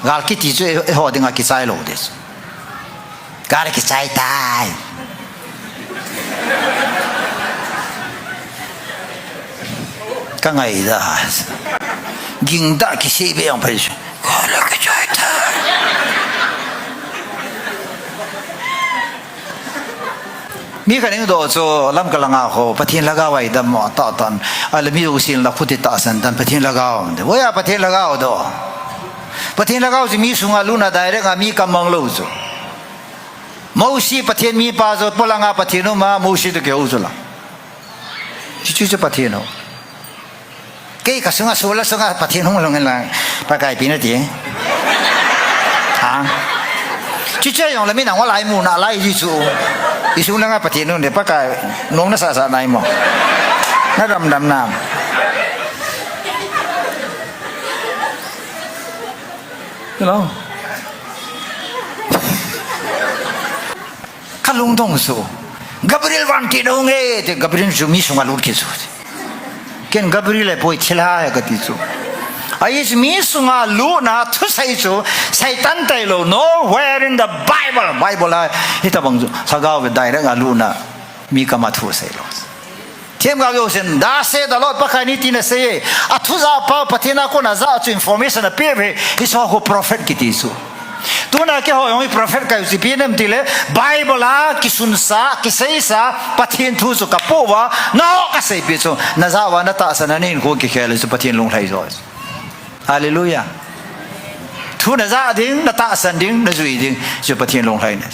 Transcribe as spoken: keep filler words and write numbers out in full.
Gal kiti chu e, eiho dinga kichai lou ding chu. Gal kichai tai. Ka ngaida. Gingda kisei be ang phai chu. Gal kichai tai. Mi khat in doh chu Lamka langa ho, Pathen lhagao a idam mo ta tan. Ahile mi usin la khuti tahsan tan, Pathen lhagao. Voya Pathen lhagao doh. Pathen lhagao chu mi sunga lutna direct a mi kamang lou chu. Mosi Pathen mipa chu, polanga Pathen uma, Mosi toh kihou chu la. Chuchu chu Pathen ho. Kei ka sunga, soul a sunga Pathen hung lhung hen lang, Pakai pi nati. Ha? Chuche jong le mi nang wa lai mu na lai ji chu. I sung langa Pathen hung de Pakai nung na sa sa nai mo. Na dam dam na. Hello. Ka lungdong chu. Gabriel van ti dong e, te Gabriel chu mi sunga lut kit chu. Ken Gabriel le poi thilha he kati chu. Ahi mi sunga lutna thusei chu Satan tailou, nowhere in the Bible. Bible a hitabang chu lhagao ve direct a lutna mi kama thusei lou. Themgao jousen, thus saith the Lord, Pakai in tina asei e. Athu ja pa Pathen a kona ja chu information ape ve. Hiche ho prophet kiti chu. Tuna keiho jong hi prophet kahiu chu ipi nem tile, Bible a kisunsa, kiseisa, Pathen thu chu kapoh uva, nangho kaseipi chu, naja uva natahsan a nahinkho kikhel chu Pathen lunglhai jo. Hallelujah. Thu naja ding, natahsan ding, najui ding, chu Pathen lunglhai na.